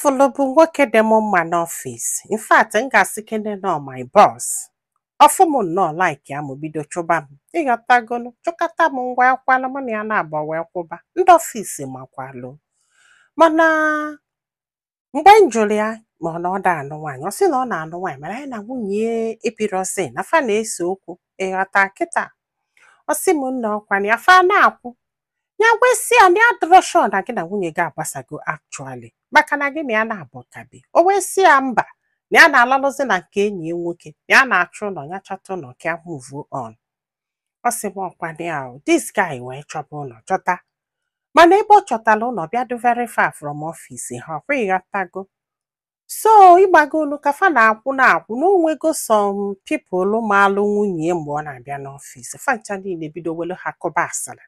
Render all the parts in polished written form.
Fụlụ bụ nwoke dị m mma n'ọfịs. In fact, m ga-asị kene nọ my boss. Ọfụ m nnọọ, like ya, m bido chụba m, ịghọtagonu, chụkata m ngwa akwalụ mụ na ya na-agba wee kwụba ndị ọfịs makwalụ. Mana mgbe m jụrụ ya ma ọ na ọ da anụ nwaanyị, ọ sị na ọ na-anụ nwaanyị, mana ya na nwunye ya ebirozi, na fa na-ese okwu, ịghọta. Kịta ọ sị m nna, ọkwa na ya fa na-akwụ ya gwesị ya na ya dịrọ sure na gị na nwunye gị agbasago actually, maka na gị na ya na-abụ kabi. O wee sị ya mba, na ya na-alalụzi na nke enyi ya nwoke, na ya na-achọ ụlọ ya, chọta ụlọ ka ya move on. Ọ sị m ọkwa na ya o, this guy wee chọba ụlọ, chọta, mana ebe ọ chọtara ụlọ bịa dị very far from office ha, ọkwa ịghọtago. So ịgbagolu ka fa na-akwụ na-akwụ na onwego some people maalụ nwunye mgbe ọ na-abịa n'ọfịs fa ncha niile bido welu ha kọba asịrị.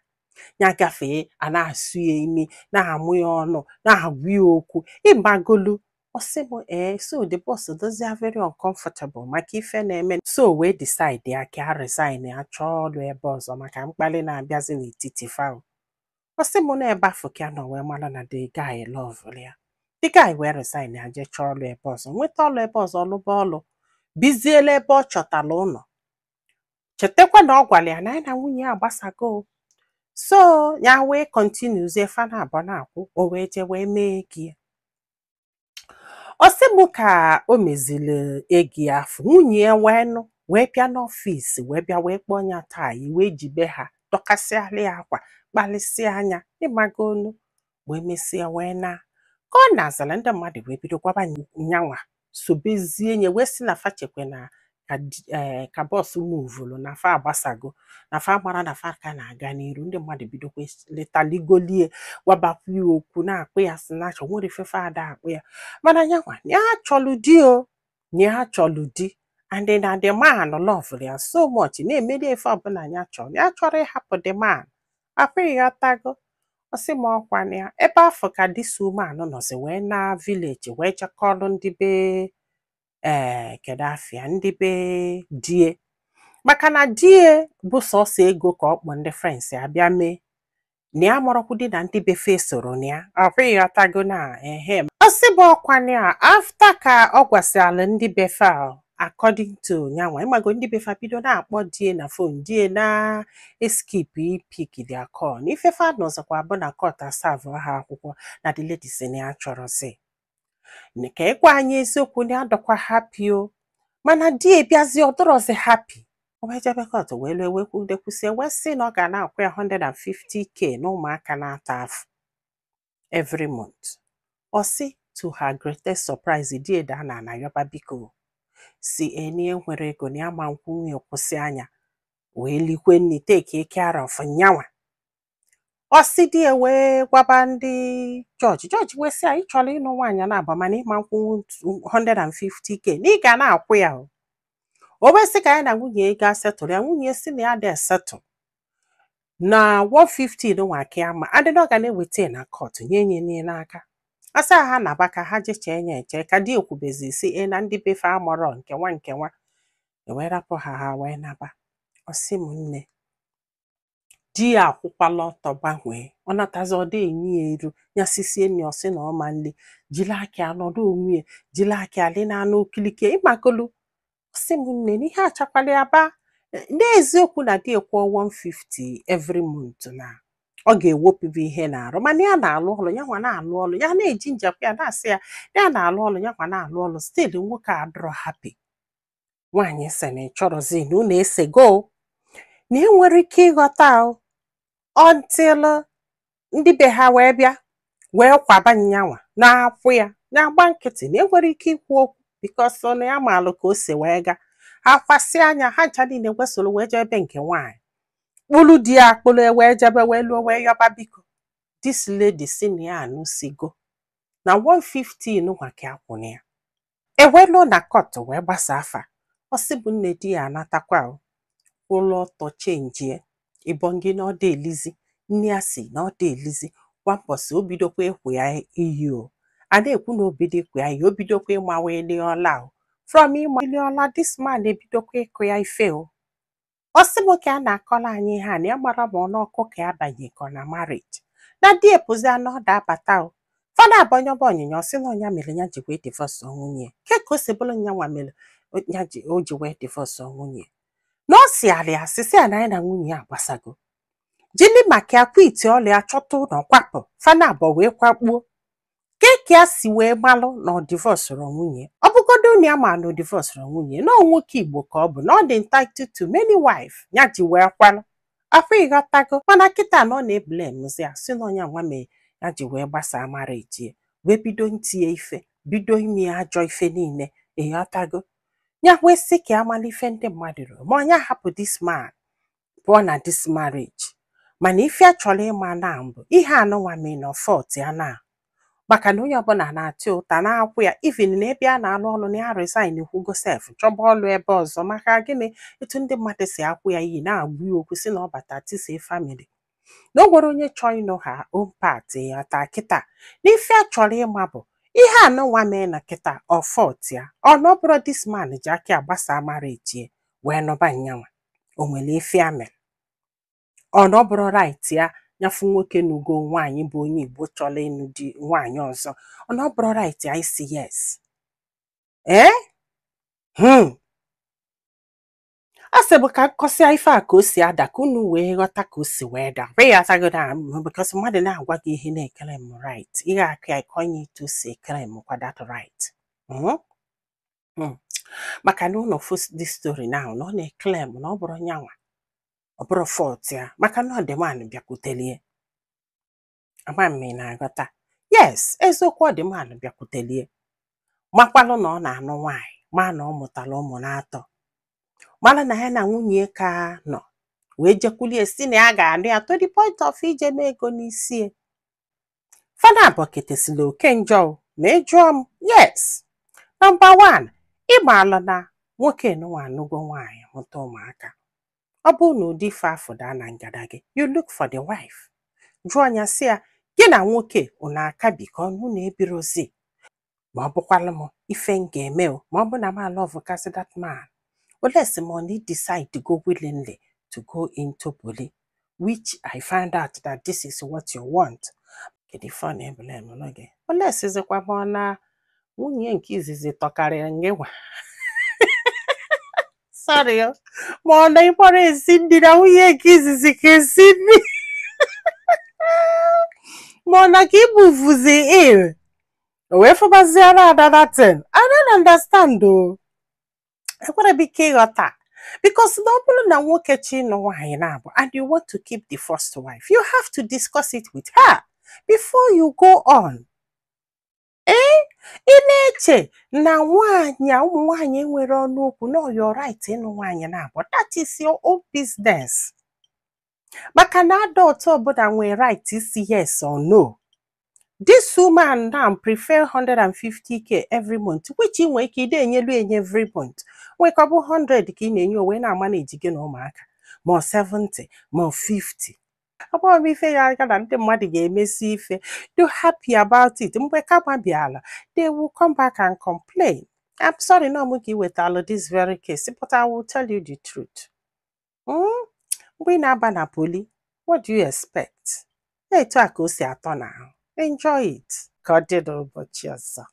Ya gafee, a na-asụ ya imi, na-amụ ya ọnụ, na-agwa ya okwu, ịgbagolu. Ọ sị m ee, so the boss dozie very uncomfortable maka ife na-eme, so wee decide ya ka a resign ya, chọọ ọrụ ebe ọzọ, maka mkpali na-abịazi n'etiti fa. Ọ sị m na ebe afọ ka ya nọ wee mara na the guy love ya. The guy wee resign ya, jee chọọ ọrụ ebe ọzọ, nweta ọrụ ebe ọzọ, lụba ọrụ, biziela ebe ọ chọtara ụlọ. Chetakwa na ọ gwara ya na ya na nwunye ya agbasago. So ya wee continuezie, fa na abụọ na-akwụ. O wee jee wee mee ego ya. Ọ sị m ka o meziri ego ya afọ, nwunye ya wee nụ, wee bịa n'ọfịs, wee bịa wee kpọọ ya taa, wee jibe ha dọkasịala ya akwa, kpalịsịa anya, ịmagonu, wee mesịa wee na ka ọ na-azara ndị mmadụ, wee bido gwaba nyanwa sobezie nye, wee sị na fa chekwe na ka ka boss muvulu, na fa agbasago, na fa mara na fa ka na-aga n'iru. Ndị mmadụ bidokwa letaligolie, gwabakwa ya okwu, na-akpụ ya sinachọ nwere ifefe ada akpụ ya. Mana nyanwa ya chọlụ di o, na ya chọlụ di, and na the man love ya so much, na-emeri efe ọbụla ya chọrọ. Ya chọrọ ịhapụ the man akwa, ịghọtago. Ọ sị m ọkwa na ya ebe afọ ka this woman nọzi wee na village, wee jekọrọ ndị be ee, kedu afịa, ndị be die, maka na die bụ sọsọ ego ka ọ kpọ ndị friends ya bịa mee, na ya mụrụkwu di na ndị be fe soro na ya, ọkwa ịghọtago. Na ehe, ọ sị bụ ọkwa na ya after ka ọ gwasịala ndị be fe a, according to nyanwa, ịmago, ndị be fa bido na-akpọ die na phone, die na eskip ipick their call, na ifefe nọzọkwa bụ na court aserve ha akwụkwọ na the lady si na ya chọrọzi ka ịgwa anyị eziokwu, na adọkwa happy o. Mana di bịazi, ọ dọrọzi happy. O wee jebe court, wee lue, wee kwudekwusie, wee sị na ọ ga na-akwụ ya 150K na ụmụaka na-ata afụ every month. Ọ sị to her greatest surprise, di eda na anayọba biko, si enie nwere ego na ya ma nkwụ nwunye kwụsị anya wee likwe nni, take care of nyanwa. Ọ sị di ya wee gwaba ndị jọji, jọji wee sị ya, ị chọrọ ịnụ nwaanyị na-aba, mana ịma nkwụ 150K na ị ga na-akwụ ya o. O wee sị ka ya na nwunye ya gaa settle ya. Nwunye si na ya dị esettle na 150 nwa ka ya ma adị na ọ ga na-eweta ya na court, nye nye nye n'aka. Asa ha na-aba ka ha jechee ya eche, ka di ekwubezi si e na ndị befe amọrọ nkewa nkewa, ewee rapụ ha, ha wee naba. Ọ sị m nne, di ya akwụkwala ọtọ gbanwee, ọ natazi, ọ dị enyi ya eru ya sisie nri, ọ sị na ọ ma nli, jiri aka ya nọdụ onwe ya, jiri aka ya lị na anụ okilike, ịmakolu. Ọ sị m nne, na ihe achakwala ya ba n'eziokwu na di kwụọ 150 every month, na ọ ga-ewepụbụ ihe na-arụ, mana ya na-alụ ọlụ, ya nwa na-alụ ọlụ, ya na-eji njakwa ya na-asị ya ya na-alụ ọlụ, ya nwa na-alụ ọlụ, still nwoke a adịrọ happy. Nwaanyị sị na ị chọrọzi na unu esego, na ị nwere ike ịghọta o, until ndị be ha wee bịa wee kwaba nyanwa na-akwụ ya na-agba nkịtị, na enwere ike ikwu okwu because na ya maalụ ka o si wee gaa. Ha kwasị anya ha ncha niile kwesịrị wee jee ebe nke nwaanyị kpụrụ di ya akpụrụ, wee jebe, wee lụọ, wee yọba biko. This lady si na ya anụsigo na 115 nwa ka akwụna ya, ewee lụọ na court, wee gbasa afa. Ọ sị bụ nne, di ya anatakwa o, kwụlụ ọtọ chenjie ịbọngị na ọ dị elizi nne ya, si na ọ dị elizi kwa mbọsị. O bidokwa ịkwụ ya iyi o, a na-ekwu na o bido ịkwụ ya iyi, o bidokwa ịmawa eli ọla o. From ịma eli ọla, this man ebidokwa ịkụ ya ife o. Ọ sị m ka a na-akọrọ anyị ihe a, na ya mara ma ọ n'ọkụ ka ya banye ka ọ na marriage, na di epụzi na ọ da-abata o. Fada abọnyọba onyinye, ọ sị na ọnya mere ya ji wee divorce nwunye. Ke ka o si bụrụ nya nwa mere ya ji o ji wee divorce nwunye, na ọ si alị asị sị ya na ya na nwunye ya agbasago, jili maka ya quit ọlụ ya, chọta ụlọ, kwapụ. Fana abụọ wee kwakpuo. Ke ka ya si wee malụ na ọ divorcerụ nwunye? Ọ bụgodo na ya ma na ọ divorcerụ nwunye, na ọ nwoke Igbo ka ọ bụ, na ọ dị entitled to many wife, ya ji wee kwalụ afọ, ịghọtago? Mana kịta na ọ na-eblamezi ya, sị na ọnya nwa mee ya ji wee gbasaa marriage ya, wee bido ntinye ife, bido ime ya ajọ ife niile, ịghọtago? Ya wee sị ka ya mala ife ndị mmadụ ruru, ma ọnya hapụ this man, pụọ na this marriage. Mana ife a chọrọ ịma na mbụ, ihe anụnwa mee na fault ya na, maka na onye ọbụla na-atị ụta na-akwụ ya, even na ebe a na-alụ ọlụ na ya resign kwugo sef, chọba ọlụ ebe ọzọ. Maka gịnị? Etu ndị mmadụ si akwụ ya iyi, na-agwa ya okwu, si na ọ bata tisie family, na o nwere onye chọọ ịnụ ha own part ya taa kịta. Na ife a chọrọ ịma bụ ihe anụnwa mee na kịta, ọ fault ya, ọ na ọ bụrụ this man ji aka ya gbasaa marriage ya wee nụba nyanwa, o nwere ife ya mere, ọ na ọ bụrụ right ya nyafu nwoke nugo nwaanyị bụ onye Igbo chọrọ ịnụ di nwaanyị ọzọ, ọ na ọ bụrụ right ya isi yes? Ee, a sị bụ ka nkọsịa ife a ka o si ada, ka unu wee ghọta ka o si wee daa. Wee ya atago na because mmadụ na-agwa gị ihe na-ekele m right, ihe aka ya ịkọnye etu o si ekele m kwa that right. Maka na ụlọ fụ this story now, na ọ na-ekele m na ọ bụrụ nyanwa, ọ bụrụ fault ya, maka na ọ dị man bịakwutelie. Ama m ị na-aghọta? Yes, eziokwu, ọ dị man bịakwutelie, makwalụ na ọ na-anụ nwaanyị, ma na ọ mụtara ụmụ na-atọ, mara na ya na nwunye ka nọ, wee jekwulie si na ya ga-anụ ya, to the point of ije mee ego n'isi ya. Fada abọketesila oke njọ o, ma ị jụọ m. Yes, number one, ịmaala na nwoke nụnwa anụgo nwaanyị, mụta ụmụaka. Ọ bụrụ na ụdị ife afọ daa na ngada gị, you look for the wife, jụọ ya sị ya, gị na nwoke unu aka bikọ, unu ebirozi, ma ọ bụkwalụ m ife m ga-eme o, ma ọ bụ na m alove kasị that man, unless ma ọ na decide to go willingly to go into poly, which I find out that this is what you want. Kedu ife ọ na-eblame gị? Unless zikwa ma ọ na nwunye nke izizi tọkarịrị gị nwa, sorry o, ma ọ na ịkpọrọ esi nri, na nwunye nke izizi ka esi nri, ma ọ na ka ibuvuzi in o wee fụbaziara another thing. I don't understand o. Ekwere m ike ịghọta, because na ọ bụrụ na nwoke chi ịnụ nwaanyị na-abụ and you want to keep the first wife, you have to discuss it with her before you go on. Ee, ị na-eche na nwaanyị a, ụmụ nwaanyị enwere ọnụ okwu? No, your right ịnụ nwaanyị na-abụ, that is your own business, maka na adult ọbụla nwere right isi yes or no. This woman now prefer 150K every month, which ị nwere ike ide enyelu enye every month, nwee ka ọ bụ 100 ka ị na-enye, o wee na-amanage gị na ụmụaka, ma ọ 70, ma ọ 50. Ọ bụrụ m ife ya aka na ndị mmadụ ga-emesi ife do happy about it, mgbe kama bịala, they will come back and complain. I'm sorry na mụ ka ị wetalụ this very case, but I will tell you the truth. Mgbe ị na-aba na poly, what do you expect? Etu a ka o si atọ n'ahụ. Enjoy it. Ka ọ dị n'ụbọchị ọzọ.